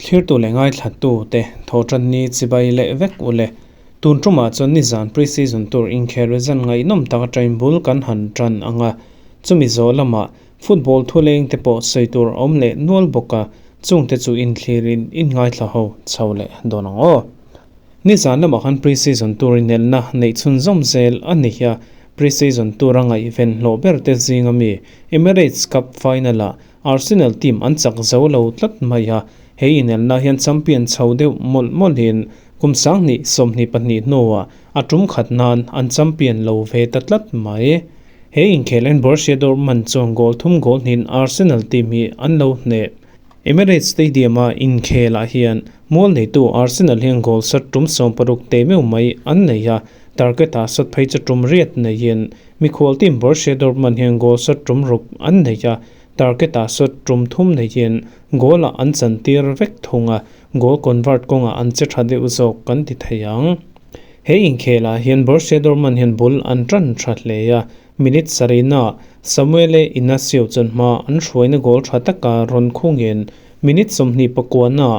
Thlirtu leh ngaithlatute thawhtanni chibai leh vek u le. Tun tumah chuan nizan pre-season tur inkhel result ngaihnawm tak atangin bul kan han tan ang a, chumi zawh lamah football thuleng te pawh sawi tur a awm leh nual bawk a, chungte chu inthlirin inngaithla ho chho leh dawn ang aw. Nizan lamah khan pre-season tur inelna neih chhunzawm zel a ni a, pre-season tura ngaihven hlawh ber te zinga mi Emirates Cup final-ah Arsenal team an chak zo lo tlat mai a, he inelna hian champion chho deuh mawlh mawlhin kum 2022 hnuah a tum khat nan an champion lo ve ta tlat mai. He inkhel en Borussia Dortmund chuan goal thum goal hnin Arsenal team hi an lo hneh. Emirates Stadium-a inkhelah hian mual neitu Arsenal hian goal sat tum 60 te meuh mai an nei a, target-ah sat phei chu tum riat neiin mikhual team Borussia Dortmund hian goal sat tum ruk an nei a, target-ah sat tum thum neiin goal-ah an chantir vek thung a, goal convert kawngah an che tha deuh zawk kan ti thei ang. He inkhelah hian Borussia Dortmund hian bul an tan tha hle a, minute sarina Samuele Inacio chuan hma an hruaina goal tha taka rawn khungin minute 29na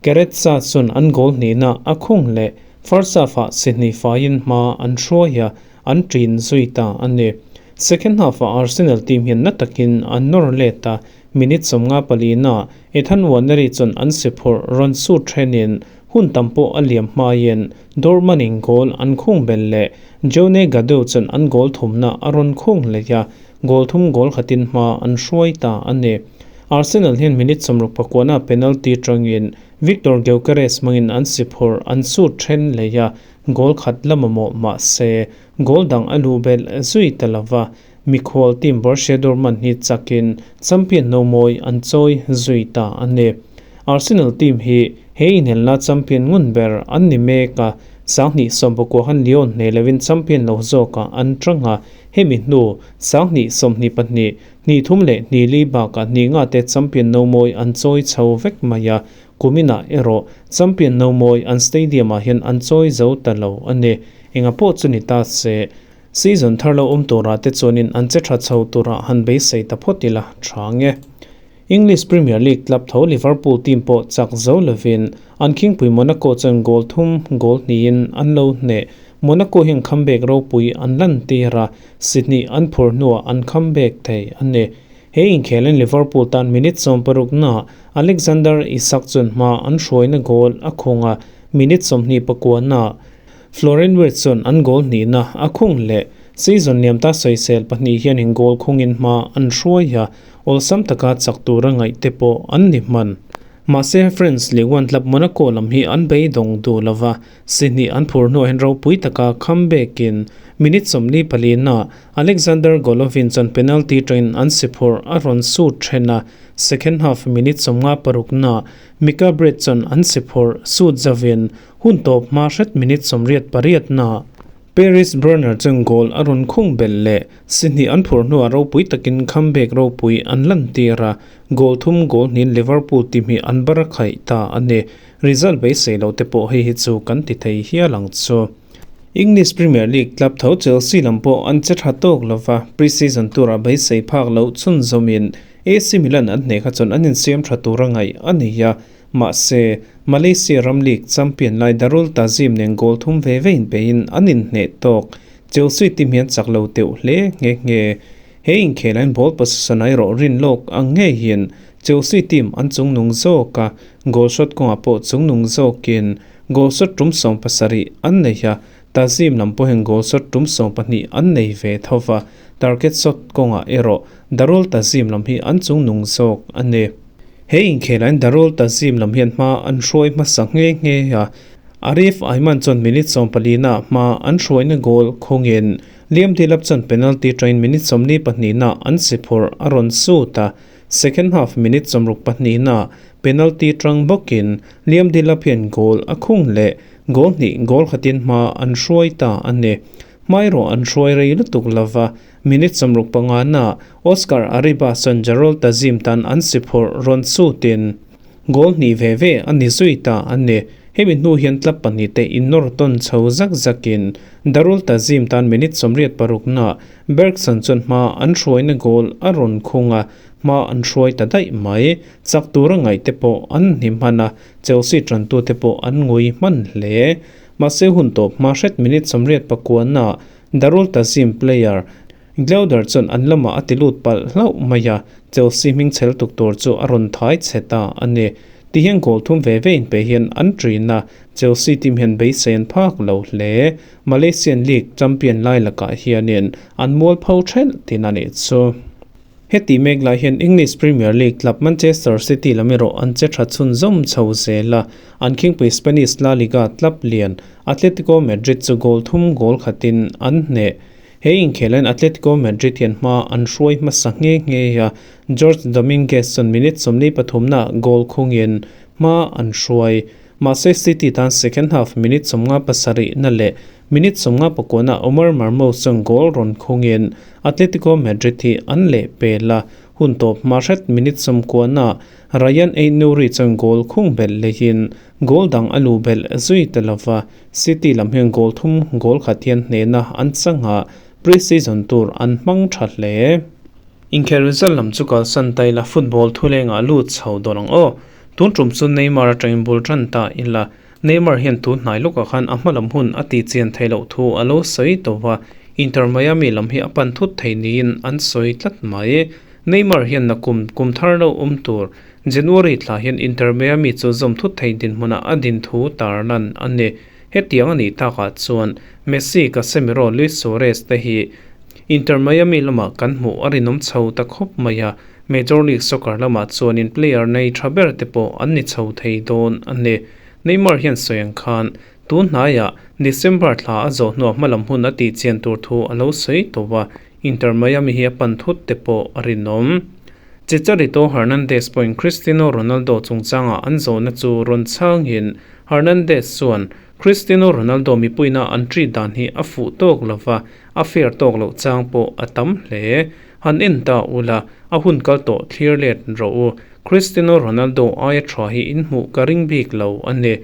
Goretzka chuan an goal hnihna a khung leh first half-ah si hnih faiin hma an hruai a, an ṭin zui ta a ni. Second half-ah Arsenal team hian na takin an nawr let a, minute 54na Ethan Nwaneri chuan an si phurh rawn sut thenin hun tam pawh a liam hmain Dortmund-in goal an khung bel leh Jone Gado chuan an goal thumna a rawn khung leh a, goal thum goal khatin hma an hruai ta a ni. Arsenal hian minute 69na penalty tangin Victor Gyökeres hmangin an si phurh an sut then leh a, goal khat la mamawh mah se goal dang a lu bel zui ta lova, mikhual team Borussia Dortmund hi chakin champion no mawi an chawi zui ta a ni. Arsenal team hi he inelna champion ngun ber an ni mek a, 2019 han Lyon hne lovin champion lo zawkah an tang a, hemi hnu 2022 hnih thum leh hnih li bakah hnih nga te champion no mawi an chawi chho vek mai a, kumina erawh champion no mawi an stadium-ah hian an chawi zo ta lo a ni. Enga pawh chu ni ta se, season thar lo awm turah te chuanin an che tha chho turah han beisei ta phawt ila tha nge. English Premier League club tho Liverpool team pawh chak zo lovin an khingpui Monaco chuan goal thum goal hnihin an lo hneh. Monaco hian comeback ropui an lan tir a, Sydney an phur hnuah an comeback thei a ni. He inkhelin Liverpool tan minute 60na Alexander Isak chuan hma an hruaina goal a khung a, minute 29na Florian Wirtz chuan an goal hnihna a khung leh. Season liam ta sawisel pahnih hian in goal khungin hma an hruai a, awlsam taka chak tura ngaih te pawh an ni hman. Mahse France Ligue 1 club Monaco lam hi an beidawng duh lova, Sydney an phur hnuah hian ropui taka comeback-in minute 44na Alexander Golovin chuan penalty tangin an si phurh a rawn sut then a, second half minute 56na Mika Biereth chuan an si phurh sut zavin hun tawp hma hret minute 88na Paris Brunner chuan goal a rawn khung bel leh Sydney an phur hnuah ropui takin comeback ropui an lan tir a, goal thum goal hnin Liverpool team hi an bar a khaih ta a ni. Result beisei lo te pawh hei hi chu kan ti thei hial ang chu. English Premier League club tho Chelsea lam pawh an che tha tawk lova, pre-season turah beisei phak loh chhunzawmin AC Milan an hneh kha chuan an insiam tha tura ngaih a ni a, mahse Malaysia ram league champion lai Darul Tazim nen goal thum ve ve in peiin an inhneh tawk. Chelsea team hian chak lo deuh hle nghe nghe. He inkhelain ball possession a erawh rin lawk ang ngei hian Chelsea team an chungnung zawk a, goal shot kawngah pawh chungnung zawkin goal shot tum 17 an nei a, Tazim lam pawhin goal shot tum 12 an nei ve thova, target shot kawngah erawh Darul Tazim lam hi an chungnung zawk a ni. He inkhelain Darul Tazim lam hian hma an hruai hmasa nghe nghe a, Arif Aiman chuan minute 14na hma an hruaina goal khungin Liam Delap chuan penalty tangin minute 42na an si phurh a rawn sut a, second half minute 62na penalty tang bawkin Liam Delap hian goal a khung leh goal hnih goal khatin hma an hruai ta a ni. Hmaerawh an hruai rei lutuk lova, minute 65na Oscar Arriba chuan Darul Tazim tan an si phurh rawn sutin goal hnih ve ve a ni zui ta a ni. Hemi hnu hian club pahnihte innawr tawn chho zak zakin Darul Tazim tan minute 86 naah Bergson chuan hma an hruaina goal a rawn khung a, hma an hruai ta daih mai. Chak tura ngaihte pawh an hnim hman a, Chelsea tantute pawh an ngui hman hle. Mahse hun tawp hma hret minute 89 naah Darul Tazim player Glauder chuan an lamah a ti lut palh hlauh mai a, Chelsea hming chhel tuk tur chu a rawn thai chhe ta a ni. Ti hian goal thum ve ve inpe hian an ṭin a, Chelsea team hian beisei an phak lo hle. Malaysian League champion lai lakah hianin an mualpho ṭhelh tin a nih chu. Heti mek lai hian English Premier League club Manchester City lam erawh an che ṭha chhunzawm chho zel a, an khingpui Spanish La Liga club lian Atletico Madrid chu goal thum goal khatin an hneh. He inkhelain Atletico Madrid hian hma an hruai hmasa nghe nghe a, George Dominguez chuan minute 43 naah goal khungin hma an hruai. Mahse City tan second half minute 57 na leh minute 59 naah Omar Marmoush chuan goal rawn khungin Atletico Madrid hi an leh pel a, hun tawp hma hret minute 90 naah Rayan Ait-Nouri chuan goal khung belh lehin goal dang a luh belh zui ta lova, City lam hian goal thum goal khat hian hnehna an chang a, pre-season tur an hmang tha hle. Inkhel result lam chu kalsan ta ila football thulengah lut chho dawn ang aw. Tun tum chu Neymar atangin bul tan ta ila, Neymar hian tun hnai lawkah khan a hma lam hun a tih chian theih loh thu a lo sawi tawh a, Inter Miami lam hi a pan thut thei niin an sawi tlat mai. Neymar hian nakum kum thar lo awm tur January thla hian Inter Miami chu zawm thut thei dinhmunah a din thu tarlan a ni. Hetiang a nih takah chuan Messi, Casemiro, Luis Suarez te hi Inter Miami lamah kan hmuh a rinawm chho ta khawp mai a, Major League Soccer lamah chuanin player nei tha ber te pawh an ni chho thei dawn a ni. Neymar hian sawi ang khan tun hnaiah December thla a zawh hnuah hmalam hun a tih chian tur thu a lo sawi tawh a, Inter Miami hi a pan thut te pawh a rinawm. Chicharito Hernandez pawhin Cristiano Ronaldo chungchangah an zawhna chu rawn chhangin Hernandez chuan Cristiano Ronaldo mipuina an treat dan hi a fuh tawk lova, a fair tawk loh chang pawh a tam hle. Han en ta ula, a hun kal tawh thlir let rawh u. Cristiano Ronaldo aia tha hi in hmuh ka ring bik lo a ni.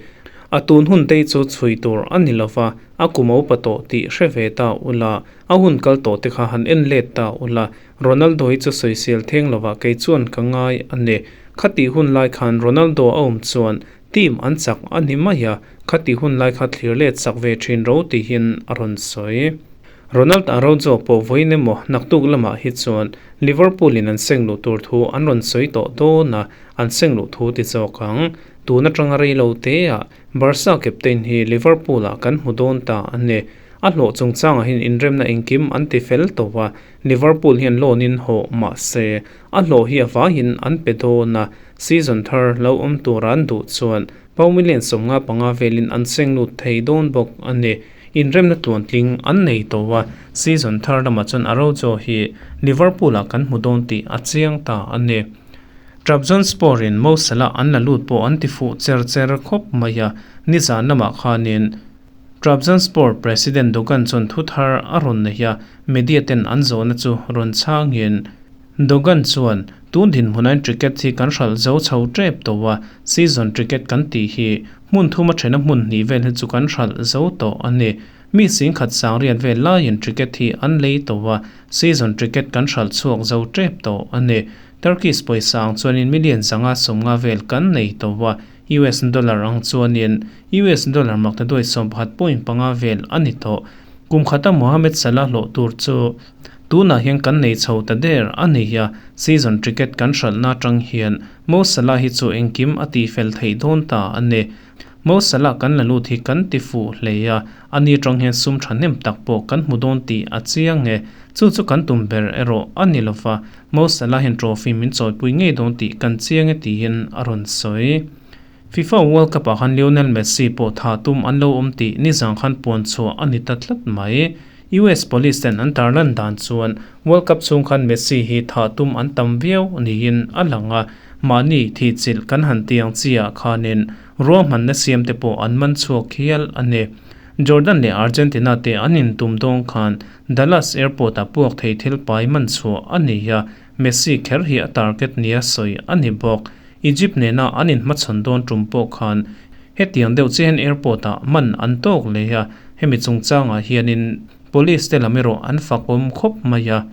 A tun hun te chu chhui tur a ni lova, a kum a upa tawh tih hre ve ta ula, A hun kal tawh te kha han en let ta ula, Ronaldo hi chu sawisel theng lovah kei chuan ka ngai a ni. Khati hun lai khan Ronaldo a awm chuan team an chak a ni mai a, khati hun lai kha thlir let chak ve thin ro tihin a rawn sawi. Ronald Araujo pawh vawiin emaw naktuk lamah hi chuan Liverpool in an seng luh tur thu an rawn sawi tawh dawn a, an seng luh thu ti zawk ang. Tun atanga rei lo te ah Barca captain hi Liverpool ah kan hmu dawn ta a ni. A hlawh chungchangah hian inremna engkim an ti fel tawh a, Liverpool hian loan in hawh mah se, a hlawh hi a vaiin an pe dawn a, season thar lo awm tura an duh chuan pound million 55 velin an seng lut thei dawn bawk a ni. Inremna tluantling an nei tawh a, season thar lamah chuan Araujo hi Liverpool ah kan hmu dawn tih a chiang ta a ni. Trabzonspor in Mo Salah an la lut pawh an ti fuh cher cher khawp mai a, nizan lamah khanin Trabzonspor President Dogan chuan thu thar a rawn nei a, media ten an zawhna chu rawn chhangin Dogan chuan, Tun dinhmunain ticket hi kan hralh zo chho tep tawh a, season ticket kan tih hi hmun thum a thena hmun hnih vel hi chu kan hralh zo tawh a ni. Mi singkhat sangriat vel laiin ticket hi an lei tawh a, season ticket kan hralh chhuak zo tep tawh a ni. Turkish pawisa ang chuanin million 150 vel kan nei tawh a, US dollar ang chuanin US dollar maktaduai 11.5 vel a ni tawh. Kum khata Mohamed Salah hlawh tur chu tunah hian kan nei chho ta der a ni a, season ticket kan hralhna atang hian Mo Salah hi chu engkim a tih fel theih dawn ta a ni. Mo Salah kan la lut hi kan ti fuh hle a, ani atang hian sum thahnem tak pawh kan hmu dawn tih a chiang e. Chu chu kan tum ber erawh a ni lova, Mo Salah hian trophy min chawipui ngei dawn tih kan chiang e tiin a rawn sawi. FIFA World Cup ah khan Lionel Messi pawh tha tum an lo awm tih nizang khan puan chhuah a ni ta tlat mai. US police ten an tarlan dan chuan World Cup chhung khan Messi hi tha tum an tam viau niin a lang a, mahni thihchilh kan han tiang chiah khanin ruahmanna siam te pawh an man chhuak hial a ni. Jordan leh Argentina te an intum dawng khan Dallas Airport ah puak thei thil pai man chhuah a ni a, Messi kher hi a target nia sawi a ni bawk. Egypt nena an inhmachhawn dawn tum pawh khan Hetiang deuh chiah hian airport ah man an tawk leh a, hemi chungchangah hianin police te lam erawh an fakawm khawp mai a.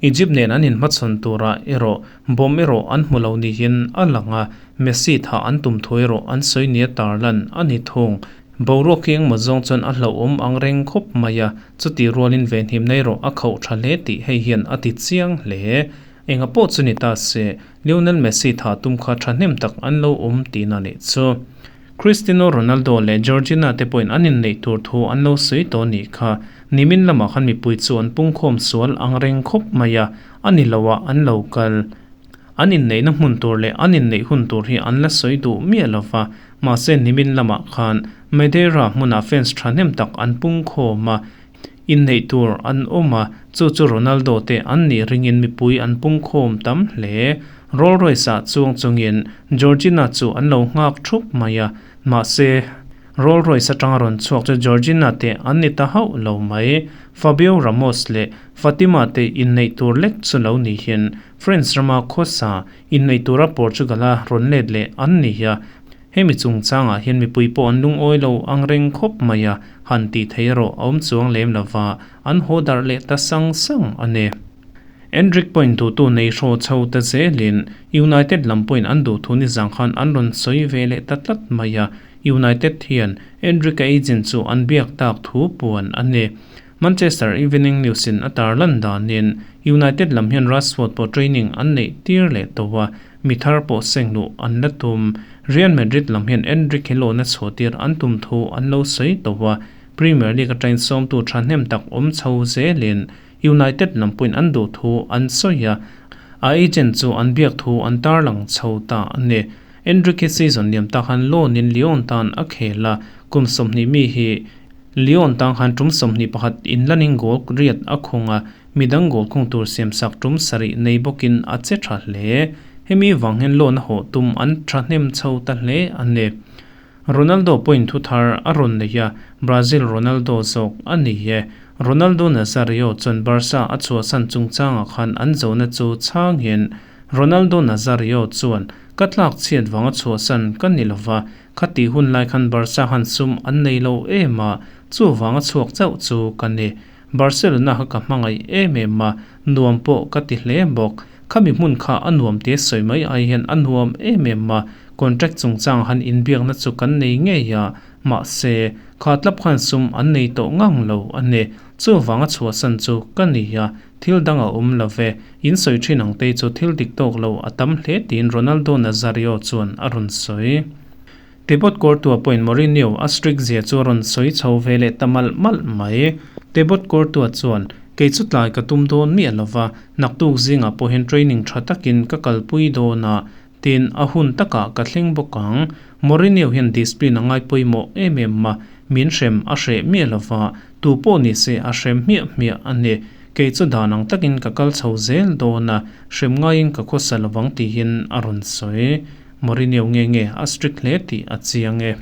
Egypt nen an inhmachhawn turah erawh bomb erawh an hmu lo niin a lang a, Messi thah an tum thu erawh an sawi nia tarlan a ni thung. Boruak hi engmaw zawng chuan a hlauhawm ang reng khawp mai a, chutih rualin venhimna erawh a khauh tha hle tih hei hian a ti chiang hle. Enga pawh chu ni ta se, Lionel Messi thah tum kha thahnem tak an lo awm tihna leh chu. Cristiano Ronaldo leh Georgina te pawhin an inneih tur thu an lo sawi tawh nih kha. Nimin lamah khan mipui chu an pungkhawm sual ang reng khawp mai a, a ni lo ah an lo kal. An inneihna hmun tur leh an inneih hun tur hi an la sawi duh miah lo va, mahse nimin lamah khan Madeira hmunah fans thahnem tak an pungkhawm a, inneih tur an awm a, chu chu Ronaldo te an nih ringin mipui an pungkhawm tam hle. Rolls Royce ah chuang chungin Georgina chu an lo nghak thup mai a, mahse Rolls Royce atanga rawn chhuak chu Georgina te an ni ta hauh lo mai. Fabio Ramos leh Fatima te inneih tur lek chu lo nihin France rama khawsa inneih tura Portugal-a rawn let leh an ni a, hemi chungchangah hian mipui pawh an lungawi lo ang reng khawp mai a, han tih theih erawh a awm chuang lem lova, an haw darh leh ta sang sang a ni. Endrick pawhin duhtu nei hraw chho ta zelin United lam pawhin an duhthu nizang khan an rawn sawi ve leh ta tlat mai a, United hian Endrick-a agent chu an biak tak thu puan a ni. Manchester Evening News in a tarlan danin United lam hian Rashford pawh training an neih tir leh tawh a, mi thar pawh seng luh an la tum. Real Madrid lam hian Endrick hi loan a chhuah tir an tum thu an lo sawi tawh a, Premier League atangin sawmtu thahnem tak awm chho zelin United lam pawhin an duh thu an sawi a, a agent chu an biak thu an tarlang chho ta a ni. Endrick hi season liam tak han loan in Lyon tan a khel a, kum 20 mi hi Lyon tang khan tum 21 inlanin goal riat a khung a, midang goal khung tur siamsak tum sarih nei bawkin a che tha hle. Hemi vang hian loan a hawh tum an thahnem chho ta hle a ni. Ronaldo pawhin thu thar a rawn nei a, Brazil Ronaldo zawk a ni e. Ronaldo Nazario chuan Barca a chhuahsan chungchangah khan an zona chu chhangin Ronaldo Nazario chuan, Ka tlak chhiat vanga chhuahsan ka ni lova, Khati hun lai khan Barca han sum an nei lo em a, chuvang a chhuak chauh chu ka ni. Barcelona kha ka hmangaih em em a, nuam pawh ka ti hle bawk. Khami hmun kha a nuam tia sawi mai ai hian a nuam em em a, contract chungchang han inbiakna chu kan nei ngei a, mahse, kha tlap khan sum an nei tawh ngang lo a ni. Chuvang a chhuahsan chu ka ni a, thil dang a awm lo ve. In sawi thin ang te chu thil dik tawk lo a tam hle tiin Ronaldo Nazario chuan a rawn sawi. Tebot Courtois pawhin Mourinho a strict zia chu a rawn sawi chho ve leh ta malh malh mai. Tebot Courtois chuan, Kei chu tlai ka tum dawn miah lova, naktuk zingah pawh hian training tha takin ka kalpui dawn a, tin a hun takah ka thleng bawk ang. Mourinho hian discipline a ngai pawimawh em em a, min hrem a hreh miah lova, tu pawh ni se a hrem hmiah hmiah a ni. Kei chu dan ang takin ka kal chho zel dawn a, hrem ngaiin ka khawsa lovang tihin a rawn sawi. Mourinho nge nge a strict hle tih a chiang e.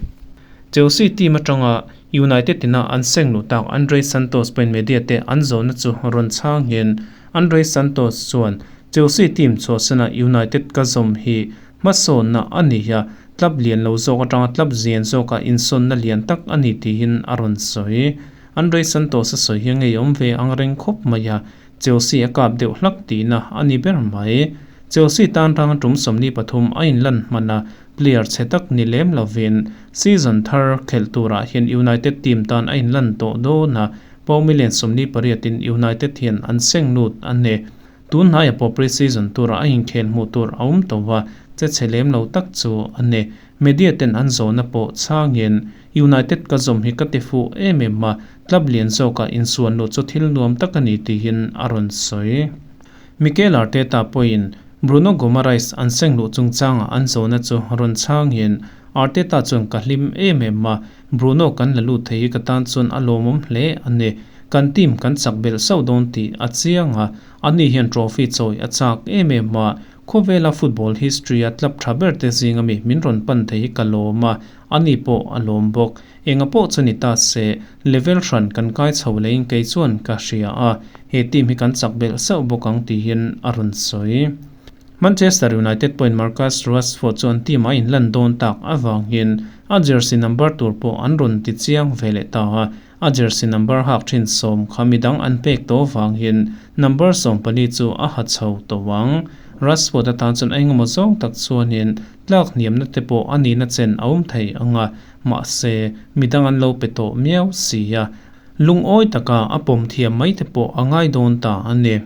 Chelsea team atanga United ina an seng luh tak Andrey Santos pawhin media te an zawhna chu rawn chhangin Andrey Santos chuan Chelsea team chhuahsana United ka zawm hi hmasawnna a ni a, club lian lo zawk atanga club zian zawka insawnna lian tak a ni tiin a rawn sawi. Andrey Santos a sawi hi a ngeiawm ve ang reng khawp mai a, Chelsea a kap deuh hlak tihna a ni ber mai. Chelsea tan ranga tum 23 a inlan hman a, player chhe tak ni lem lovin season thar khelh turah hian United team tan a inlan tawh dawn a, pawng million 48 in United hian an seng lut a ni. Tun hnaia pawh pre-season turah a inkhel hmuh tur a awm tawh a, che chhe lem lo tak chu a ni. Media ten an zawhna pawh chhangin United ka zawm hi ka ti fuh em em a, club lian zawkah insuan luh chu thil nuam tak a ni tiin a rawn sawi. Mikel Arteta pawhin Bruno Guimaraes an seng luh chungchangah an zawhna chu rawn chhangin Arteta chuan ka hlim em em a, Bruno kan la lut thei hi ka tan chuan a lawmawm hle a ni. Kan team kan chak belh sauh dawn tih a chiang a, ani hian trophy chawi a chak em em a, Khawvela football history a club tha ber te zing ami min rawn pan thei hi ka lawm a, ani pawh a lawm bawk. Enga pawh chu ni ta se, level hran kan kai chho leiin kei chuan ka hria a, he team hi kan chak belh sauh bawk ang tiin a rawn sawi. Manchester United pawhin Marcus Rashford chu an team-ah a inlan dawn tak avangin a jersey number tur pawh an rawn ti chiang ve leh ta a, a jersey number hak thin 10 kha midang an pek tawh avangin number 14 chu a ha chho tawh ang. Rashford atan chuan a engemaw zawng tak chuanin tlak hniamna te pawh a nihna chen a awm thei ang a, mahse midang an lo pe tawh miau si a, lungawi taka a pawm thiam mai te pawh a ngai dawn ta a ni.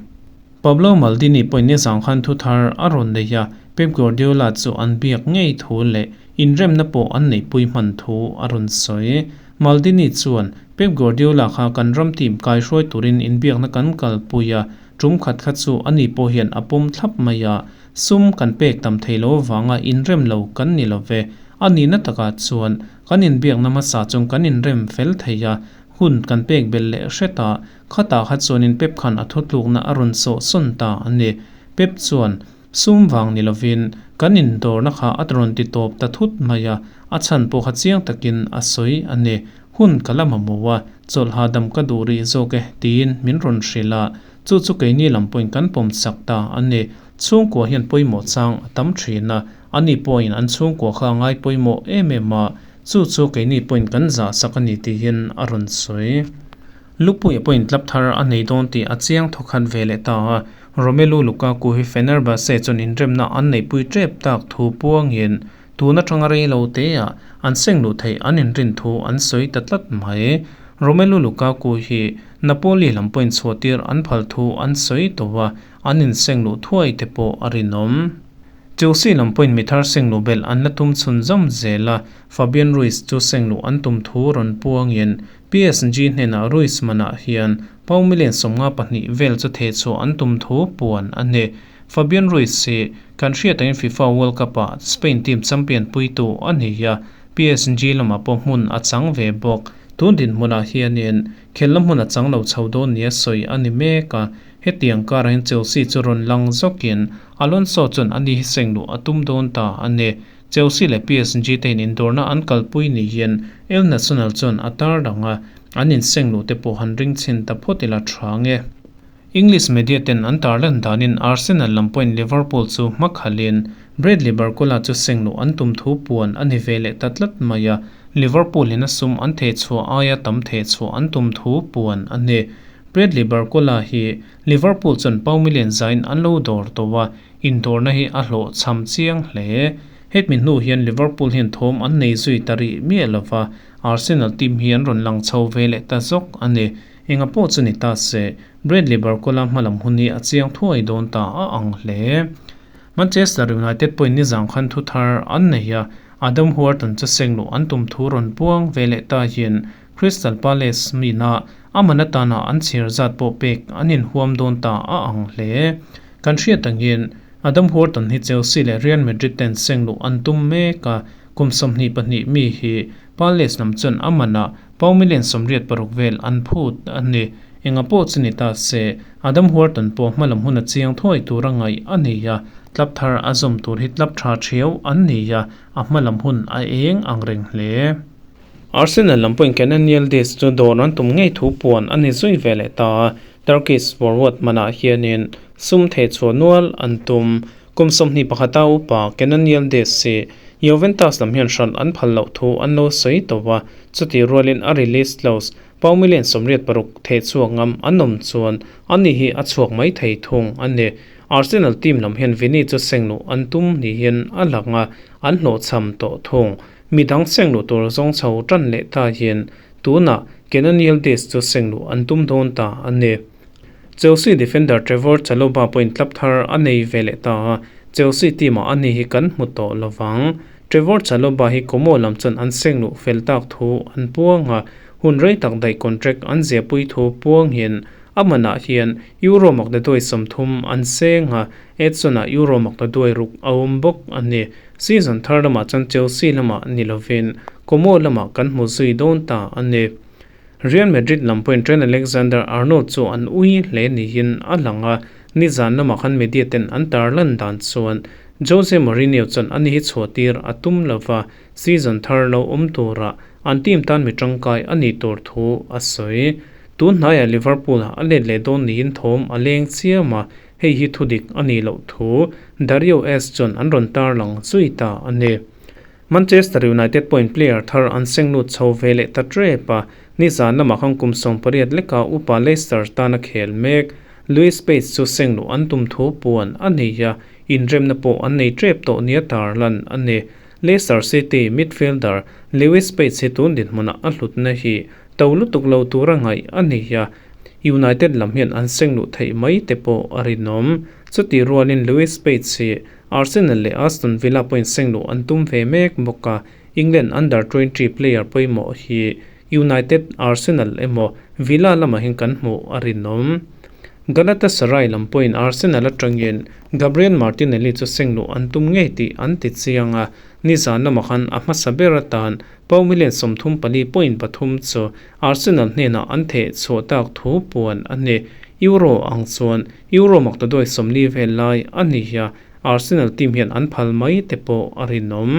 Pablo Maldini pawhin nizang khan thu thar a rawn nei a, Pep Guardiola chu an biak ngei thu leh inremna pawh an neihpui hman thu a rawn sawi. Maldini chuan, Pep Guardiola kha kan ram team kaihruai turin inbiakna kan kalpui a, tum khat kha chu ani pawh hian a pawm thlap mai a, sum kan pek tam thei lo avanga inrem lo kan ni lo ve. A nihna takah chuan kan inbiakna hmasa chung kan inrem fel thei a, hun kan pek belh leh hret a, Khatah kha chuanin Pep khan a thutlukna a rawn sawh sawn ta a ni. Pep chuan, Sum vang ni lovin, kan indawrna kha a rawn ti tawp ta thut mai a, a chhan pawh kha chiang takin a sawi a ni. Hun ka la mamawh a, chawlh hahdam ka duh rih zawk e, tiin min rawn hrilh a. Chu chu keini lam pawhin kan pawm chak ta a ni. Chhungkua hian pawimawh chang a tam thin a, ani pawhin an chhungkua kha a ngai pawimawh em em a, chu chu keini pawhin kan zah sak a ni tiin a rawn sawi. Lupuia pawhin club thar a nei dawn tih a chiang thawkhat ve leh ta a, Romelu Lukaku hi Fenerbahce chuan inremna an neihpui tep tak thu puangin tun atanga rei lo teah an seng luh theih an inrin thu an sawi ta tlat mai. Romelu Lukaku hi Napoli lam pawhin chhuahtir an phal thu an sawi tawh a, an inseng luh thuai te pawh a rinawm. Chelsea lam pawhin mi thar seng luh belh an la tum chhunzawm zel a, Fabian Ruiz chu seng luh an tum thu rawn puangin PSG hnenah Ruiz manah hian pau million 52 vel chu theh chhuah an tum thu puan a ni. Fabian Ruiz hi kan hriat angin FIFA World Cup-ah Spain team champion puitu a ni a, PSG lamah pawh hmun a chang ve bawk. Tun dinhmunah hianin khelna hmun a chang lo chho dawn nia sawi a ni mek a, hetiang karah hian Chelsea chu rawn lang zawkin Alonso chuan ani hi seng luh a tum dawn ta a ni. Chelsea leh PSG te in indawrna an kalpui ni hian El Nacional chuan a tar dang a, an inseng luh te pawh han ring chhin ta phawt ila tha nge. English media ten an tarlan danin Arsenal lam pawhin Liverpool chu hma khalhin Bradley Barcola chu seng luh an tum thu puan a ni ve leh ta tlat mai a, Liverpool in a sum an theh chhuah aia tam theh chhuah an tum thu puan a ni. Bradley Barcola hi Liverpool chuan pau million zain an lo dawr tawh a, Indawrna hi a hlawhchham chiang hle. Hetmi hnu hian Liverpool hian thawm an nei zui ta rih miah lova, Arsenal team hi an rawn lang chho ve leh ta zawk a ni. Enga pawh chu ni ta se, Bradley Barcola hmalam hun hi a chiang thuai dawn ta a ang hle. Manchester United pawhin nizang khan thu thar an nei a, Adam Wharton chu seng luh an tum thu rawn puang ve leh ta hian Crystal Palace mina a man atana an chhiar zat pawh pek an inhuam dawn ta a ang hle. Kan hriat angin Adam Wharton hi Chelsea leh Real Madrid ten seng luh an tum mek a, kum 22 mi hi Palace lam chuan a manah pau million 86 vel an phut a ni. Enga pawh chu ni ta se, Adam Wharton pawh hmalam hun a chiang thuai tur a ngaih a ni a, club thar a zawm tur hi club tha thiau an ni a, a hmalam hun a eng ang reng hle. Arsenal lam pawhin Kenan Yildiz chu dawr an tum ngei thu puan a ni zui ve leh ta a, Turkish forward manah hianin sum theh chhuah nual an tum. Kum 21 a upa Kenan Yildiz hi Juventus lam hian hralh an phal loh thu an lo sawi tawh a, chutih rualin a release clause pau million 86 theh chhuak ngam an awm chuan ani hi a chhuak mai thei thung a ni. Arsenal team lam hian Vini chu seng luh an tum niin a lang a, an hlawhchham tawh thung. Midang seng luh tur zawng chho tan leh ta hian tunah Kenan Yildiz chu seng luh an tum dawn ta a ni. Chelsea defender Trevor Chalobah pawhin club thar a nei ve leh ta a, Chelsea team-ah ani hi kan hmu tawh lovang. Trevor Chalobah hi Como lam chuan an seng luh fel tak thu an puang a, hun rei tak daih contract an ziahpui thu puang hian a manah hian Euro maktaduai 30 an seng a, Edson-ah Euro maktaduai ruk a awm bawk a ni. Season thar lamah chuan Chelsea lamah ni lovin Como lamah kan hmu zui dawn ta a ni. Real Madrid lam pawhin Trent Alexander-Arnold chu an ui hle niin a lang a, nizan lamah khan media ten an tarlan dan chuan Jose Mourinho chuan ani hi chhuahtir a tum lova, season thar lo awm turah an team tan mi tangkai a nih tur thu a sawi. Tun hnaiah Liverpool-ah a let leh dawn niin thawm a leng chiam a. hei hi thudik a nih loh thu Dario S chuan an rawn tarlang zui ta a ni. Manchester United pawhin player thar an seng lut chho ve leh ta tep a, nizan lamah khan kum 18 leka upa Leicester tana khel mek Louis Spates chu seng luh an tum thu puan a ni a, inremna pawh an nei tep tawh nia tarlan a ni. Leicester City midfielder Lewis Spates hi tun dinhmunah a hlutna hi to lutuk lo tura ngaih a ni a, United lam hian an seng luh theih mai te pawh a rinawm. Chutih rualin Lewis Spates hi Arsenal leh Aston Villa pawhin seng luh an tum ve mek bawk a, England under 20 player pawimawh hi United, Arsenal emaw Villa lamah hian kan hmuh a rinawm. Galatasaray lam pawhin Arsenal atangin Gabriel Martinelli chu seng luh an tum ngei tih an ti chiang a, nizan lamah khan a hmasa ber atan pound million 34.3 chu Arsenal hnenah an theh chhuah tak thu puan a ni. Euro ang chuan Euro maktaduai 40 vel lai a ni a, Arsenal team hian an phal mai te pawh a rinawm.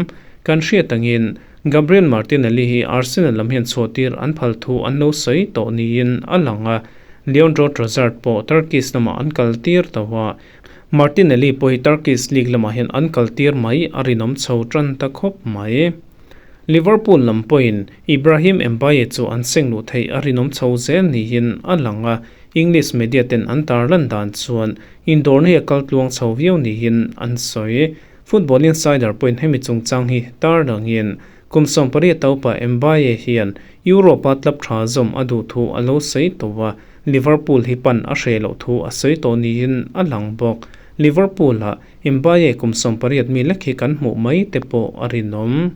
Kan hriat angin Gabriel Martinelli hi Arsenal lam hian chhuahtir an phal thu an lo sawi tawh niin a lang a, Leandro Trossard pawh Turkish lamah an kal tir tawh a, Martinelli pawh hi Turkish League lamah hian an kal tir mai a rinawm chho tan ta khawp mai. Liverpool lam pawhin Ibrahim Mbaye chu an seng luh theih a rinawm chho zel niin a lang a, English media ten an tarlan dan chuan indawrna hi a kal tluang chho viau niin an sawi. Football Insider pawhin hemi chungchang hi tarlangin kum 18 upa Mbaye hian Europe-a club tha zawm a duh thu a lo sawi tawh a, Liverpool hi pan a hre loh thu a sawi tawh niin a lang bawk. Liverpool-ah Mbaye kum 18 mi lek hi kan hmuh mai te pawh a rinawm.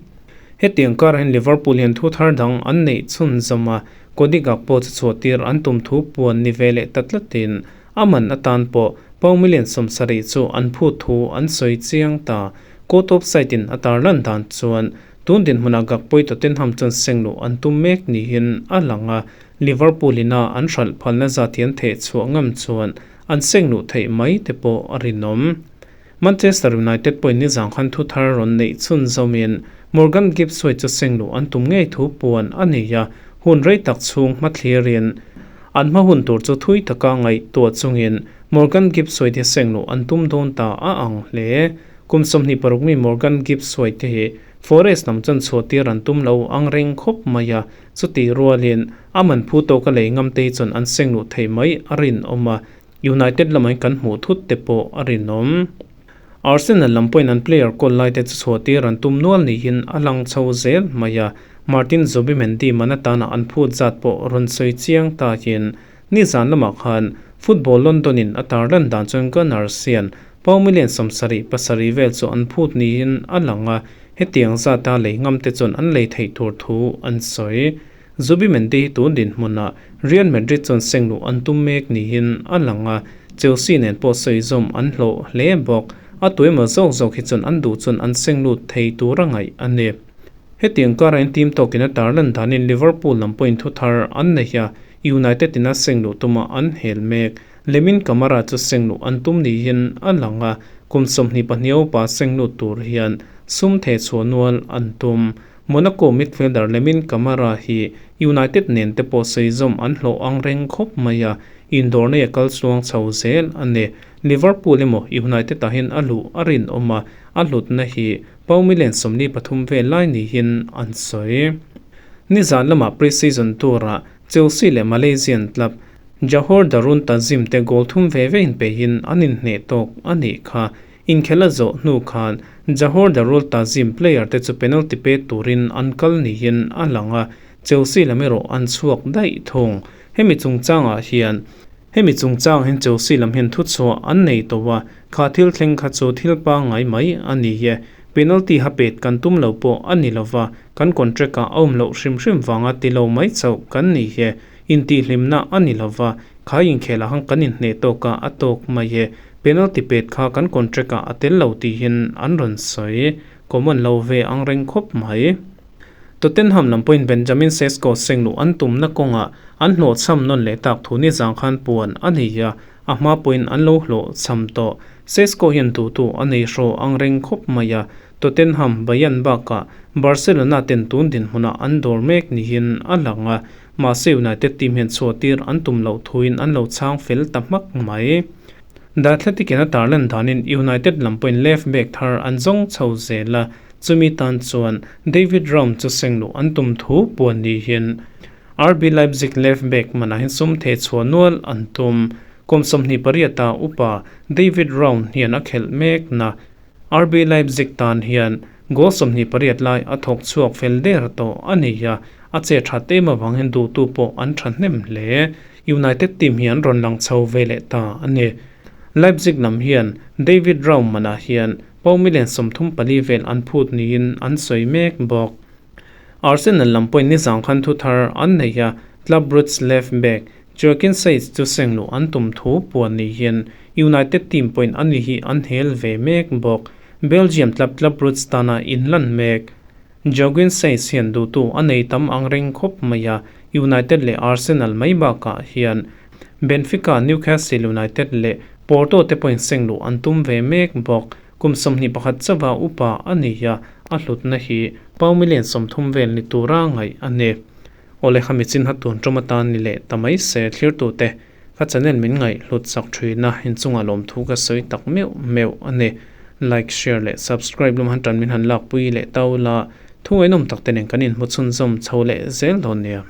Hetiang karah hian Liverpool hian thu thar dang an neih chhun zawm a, Cody Gakpo chu chhuahtir an tum thu puan ni ve leh ta tlatin a man atan pawh pound million 70 chu an phut thu an sawi chiang ta. Court of site-in a tarlan dan chuan tun dinhmunah Gakpo-i Tottenham chuan seng luh an tum mek niin a lang a, Liverpool ina an hralh phalna zat hi an theh chhuah ngam chuan an seng luh theih mai te pawh a rinawm. Manchester United pawhin nizang khan thu thar rawn neih chhun zawmin Morgan Gibbs White chu seng luh an tum ngei thu puan a ni a, hun rei tak chhung hmathlirin an hma hun tur chu thui taka ngaihtuah chungin Morgan Gibbs White hi seng luh an tum dawn ta a ang hle. Kum 26 mi Morgan Gibbs White te hi Forest lam chuan chhuahtir an tum lo ang reng khawp mai a, chutih rualin a man phu tawka lei ngam te hi chuan an seng luh theih mai a rinawm a, United lamah kan hmuh thut te pawh a rinawm. Arsenal lam pawhin an player call lai te chu chhuahtir an tum nual niin a lang chho zel mai a, Martin Zubimendi man atana an phut zat pawh rawn sawi chiang ta hian nizan lamah khan Football London in a tarlan dan chuan Gunners hian pound million 77 vel chu an phut niin a lang a, hetiang zata lei ngam te chuan an lei theih tur thu an sawi. Zubimendi hi tun dinhmunah Real Madrid chuan seng luh an tum mek niin a lang a, Chelsea nen pawh sawi zawm an hlawh hle bawk. A tuemaw zawk zawk hi chuan an duh chuan an seng lut thei tur a ngaih a ni. Hetiang karah team tawkin a tarlan danin Liverpool lam pawhin thu thar an nei a, United in a seng luh tuma an hel mek. Lamine Camara chu seng luh an tum niin a lang a, kum 22 upa seng lut tur hian sum theh chhuah nual an tum. Monaco midfielder Lamine Camara hi United nen te pawh sawi zawm an hlawh ang reng khawp mai a, indawr nei a kal chuang chho zel a ni. Liverpool emaw United ah hian a luh a rinawm a, a hlutna hi pound million 43 vel lai niin an sawi. Nizan lamah pre-season tour-ah Chelsea leh Malaysian club Johor Darul Ta'zim te goal thum ve ve inpeihin an inhneh tawk a nih kha. Inkhel a zawh hnu khan Johor Darul Ta'zim player te chu penalty pe turin an kal niin a lang a, Chelsea lam erawh an chhuak daih thung. Hemi chungchangah hian Hemi chungchang hian Chelsea lam hian thuchhuah an nei tawh a, kha thil thleng kha chu thil pangngai mai a ni e. Penalty ha pet kan tum lo pawh a ni lova, kan contract ah a awm loh hrim hrim vanga ti lo mai chauh kan ni e. Intihhlimna a ni lova, kha inkhelah khan kan inhneh tawk a, a tawk mai e. Penalty pet kha kan contract ah a tel lo tihin an rawn sawi. Common lo ve ang reng khawp mai. Tottenham lam pawhin Benjamin Sesko seng luh an tumna kawngah an hlawhchham nawn leh tak thu nizang khan puan a ni a, a hma pawhin an lo hlawhchham tawh. Sesko hian duhtu a nei hraw ang reng khawp mai a, Tottenham, Bayern bakah Barcelona ten tun dinhmunah an dawr mek niin a lang a, mahse United team hian chhuahtir an tum loh thuin an lo chhang fel ta hmak mai. The Athletic in a tarlan danin United lam pawhin left back thar an zawng chho zel a, chumi tan chuan David Raum chu seng luh an tum thu puan niin RB Leipzig left back manah hian sum theh chhuah nual an tum. Kum 28 a upa David Raum hian a khelh mek na RB Leipzig tan hian goal 28 lai a thawk chhuak fel der tawh a ni a, a che that em avang hian duhtu pawh an thahnem hle. United team hi an rawn lang chho ve leh ta a ni. Leipzig lam hian David Raum manah hian pound million 34 vel an phut niin an sawi mek bawk. Arsenal lam pawhin nizang khan thu thar an nei a, Club Brugge left back Joaquin Seys chu seng luh an tum thu puan niin United team pawhin ani hi an hel ve mek bawk. Belgium club Club Brugge tana inlan mek. Joaquin Seys hian duhtu a nei tam ang reng khawp mai a, United leh Arsenal mai bakah hian Benfica, Newcastle United leh Porto te pawhin seng luh an tum ve mek bawk. Kum 21 chawa upa a ni a, a hlutna hi pound million 30 vel ni tura ngaih a ni. Awle khami chin ha tun tawm atan ni leh tamai se thlir tu te ka channel min ngaih hlut sak thina inchunga lawm thu ka sawi tak meuh meuh a ni. Like, share leh subscribe lum han tan min han lak pui leh tau la thu ngaihnawm tak te nen kan inhmu chhunzawm chho leh zel dawn nia.